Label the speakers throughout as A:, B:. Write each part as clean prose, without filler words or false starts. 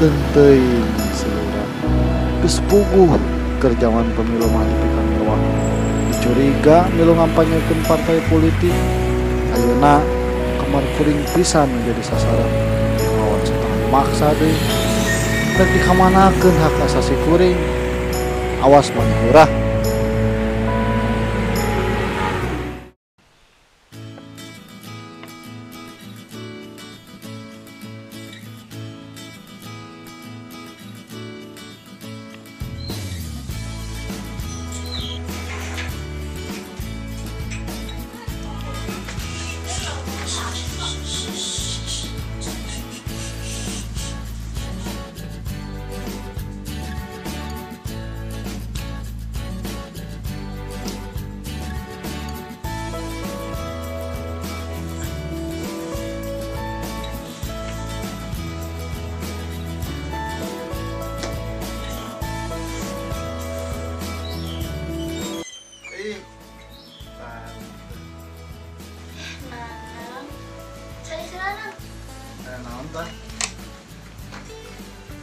A: Punten teuing si lurah. Geus puguh keur jaman pemilu mah dipikangewa. Dicuriga milu ngampanyekeun partai politik. Ayeuna kamar kuring pisan menjadi sasaran. Lawan setengah maksa deui. Rek dikamanakeun hak asasi kuring. Awas maneh lurah.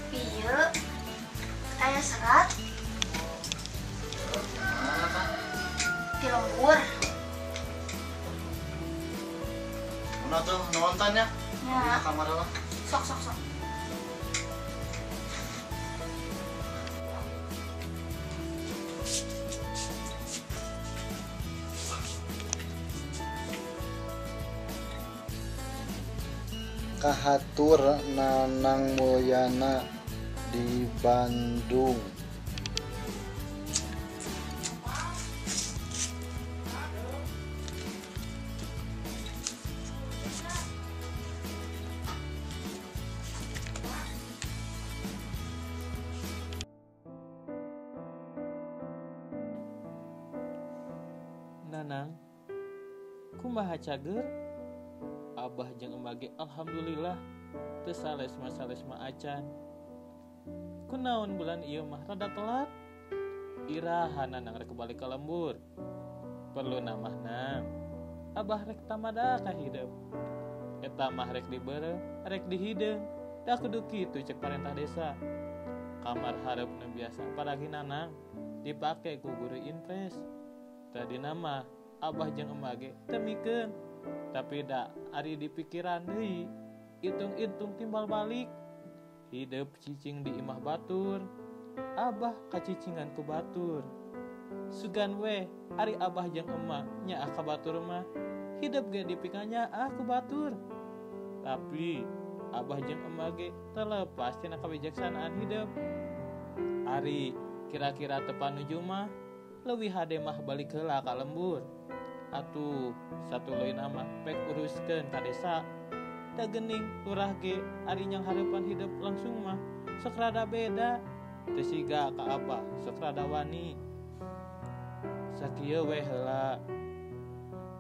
B: Pieu, aya serat, di lembur.
A: Mana tuh nonton ya?
B: Ya.
A: Di kamar lah.
B: Sok sok sok.
A: Kahatur Nanang Mulyana di Bandung.
C: Nanang, kumaha cager? Abah jeung emak ge alhamdulillah teu salesma-salesma acan. Kunaon bulan ieu mah rada telat? Iraha Nanang rek balik ka lembur. Perlu mah Nang. Abah rek tamada ka hideung. Eta mah rek dibeureuh, rek dihideung. Da kudu kitu cek parentah desa. Kamar hareup nu biasa paragi Nanang dipake ku guru inpres. Tadina mah abah jeung emak ge teu mikeun. Tapi da ari dipikiran deui, hitung-hitung timbal balik. Hidup cicing di imah batur, abah kacicingan ku batur. Sugan weh ari abah jeung emak nyaah ka batur mah, hidup ge dipikan nyaah ku batur. Tapi abah jeung emak ge terlepas tina kawijaksanaan hidup. Ari kira-kira teu panuju mah, leuwih hade mah balik heula ka lembur. Atuh satuluyna mah pek uruskeun ka desa. Da geuning lurah ge ari nyanghareupan hidup langsung mah sok rada beda. Teu siga ka abah sok rada wani. Sakieu we heula.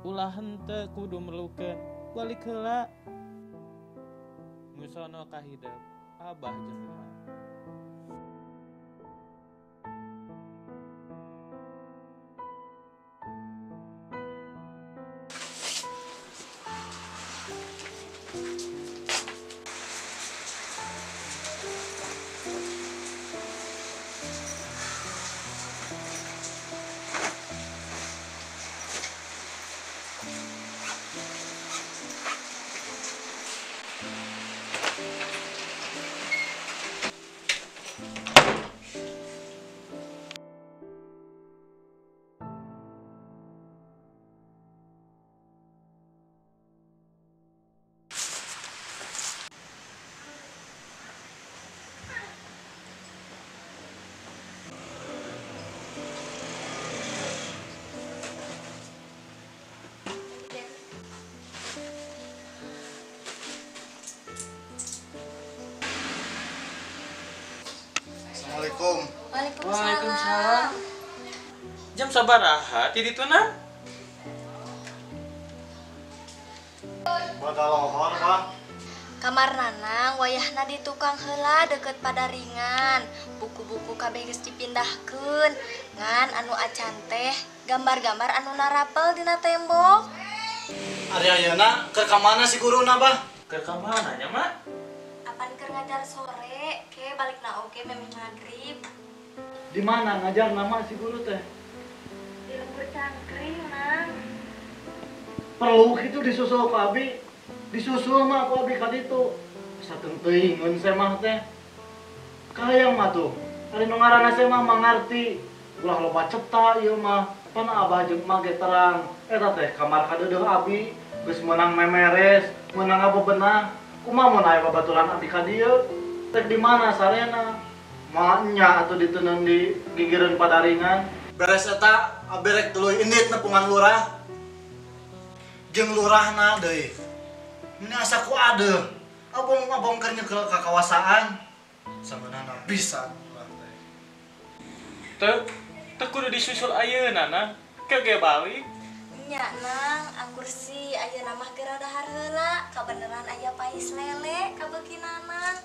C: Ulah henteu kudu merlukeun, balik heula. Ngusono ka hidup abah jeung emak.
A: Assalamualaikum.
B: Waalaikumsalam.
C: Jam sabaraha ti ditu Nang?
A: Badalohor, Pak.
B: Kamar Nanang wayahna di tukang heula deket padaringan. Buku-buku kabeh geus dipindahkeun. Ngan anu acan teh gambar-gambar anu narapel dina tembok.
A: Ari ayeuna keur ka mana si guruna, Bah?
C: Keur ka mana nya, Mak?
B: Apan keur ngajar sore, ke balikna oge memeh magrib.
A: Di mana ngajar nama si guru teh?
B: Di lembur cangkring, Nang.
A: Perlu kitu disusul ku abi. Disusul mah ku abi ka ditu. Sateung teuingeun semah teh. Kahayang mah tuh. Ari nu ngaranna semah mangarti. Ulah loba ceta ieu mah. Pan abah jeung emak ge terang. Eta teh kamar kadeudeuh abi geus meunang memeres, meunang ngabebenah. Kumaha mun aya babaturan abi ka dieu? Rek di mana sarena? Moal nya atuh diteundeun di gigireun padaringan. Beres eta abi rek tuluy indit nepungan lurah. Jeung lurahna deui. Ini asa ku adeuh. Abong-abong keur nyekel kakawasaan. Sameunana pisan lurah teh.
C: Teu kudu disusul ayeuna, Nang. Ke ge balik.
B: Nya, Nang, akur sih ayeuna mah geura dahar heula. Kabeneran aya pais lele kabeuki Nanang.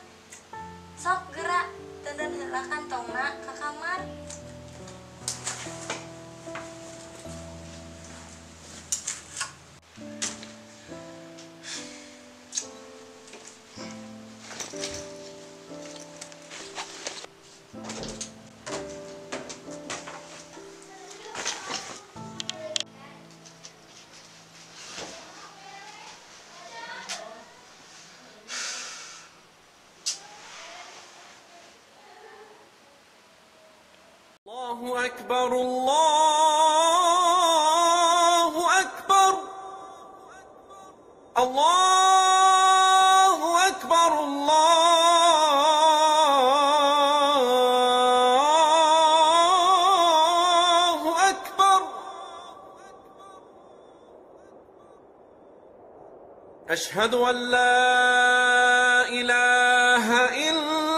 B: Sok geura teundeun heula kantongna ka kamar.
D: Allahu Akbar, Allahu Akbar, Allahu Akbar, Allahu Akbar. Ashhadu an la ilaha illallah.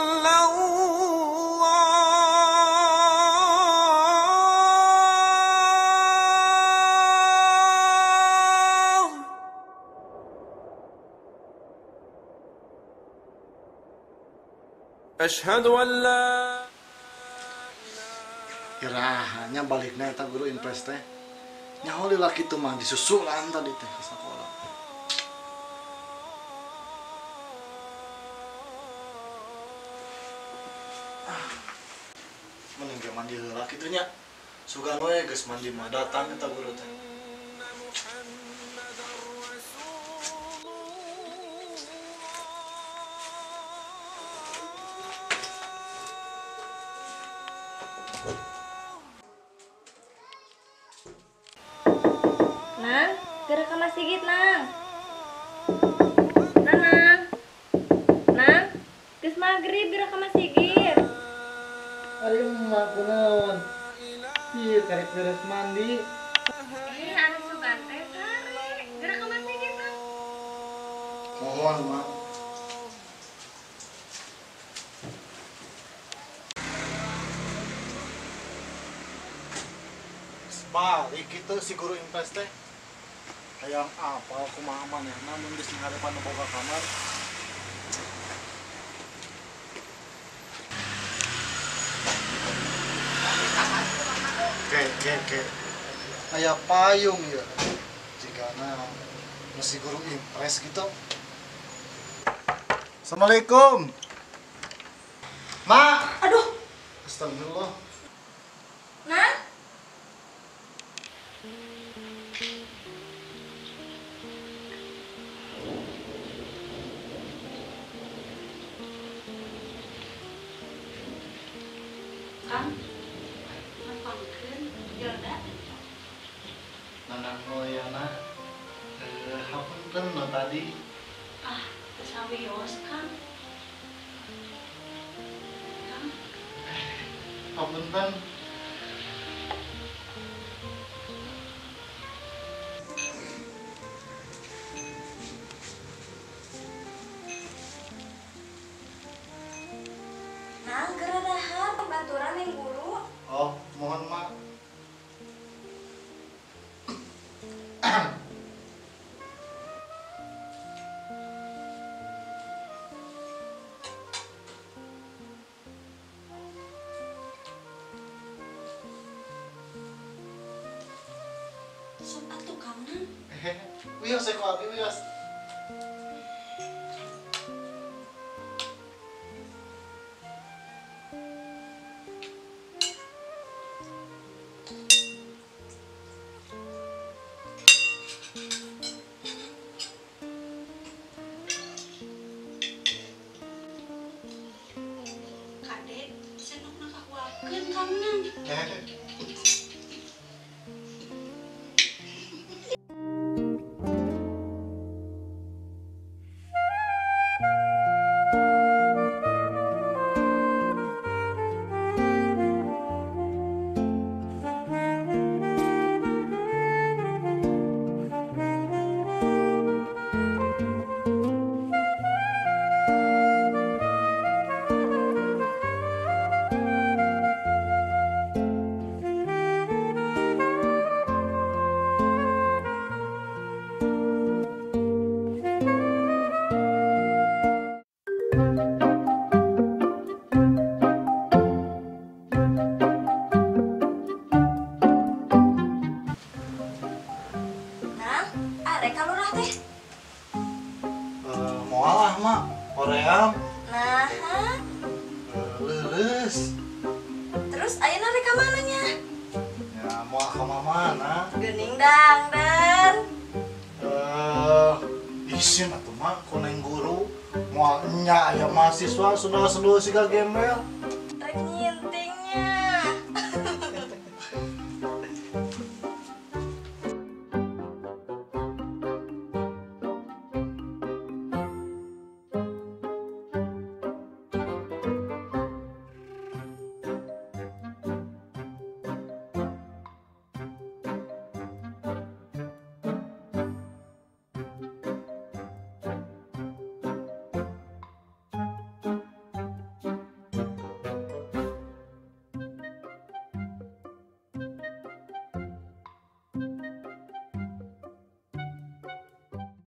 D: Ashhadu an la
A: Irahanya balikna eta guru impres teh. Nyaho lila kitu mah disusulan tadi teh ka sakola. Mending ge mandi heula kitu nya. Sugan we geus mandi mah datang eta guru teh.
B: Nang, geura ka masjid, Nang. Nang. Nang, geus magrib geura ka masjid.
A: Ari emak kunaon? Ieu karek beres mandi.
B: Ari sugan teh sare. Geura ka masjid, Nang.
A: Mohon, Mak. Balik kitu si guru impres teh. Hayang apal kumaha manehna mun geus ngarepan nu boga kamar. Ke. Aya payung ya. Jigana nu si guru impres gitu. Assalamualaikum. Ma.
B: Aduh.
A: Astagfirullah.
B: Nang. Kang, nepangkeun Yolda.
A: Nanang Mulyana, hapunten nu tadi.
B: Ah, teu sawios, Kang. Kang.
A: Hapunten.
B: Nang, geura dahar pembaturan yang guru.
A: Oh, mohon maaf.
B: Sok atuh Kang Nang.
A: Wios ku abi wios.
B: Arek ka lurah teh?
A: Moal ah, Mak. Hoream.
B: Nah,
A: leuleus.
B: Terus ayeuna rek ka mana nya?
A: Ya, moal ka mana?
B: Geuning dangdan.
A: Isin atuh Mak ku neng guru. Moal nya aya mahasiswa sundal-sundul siga gembel.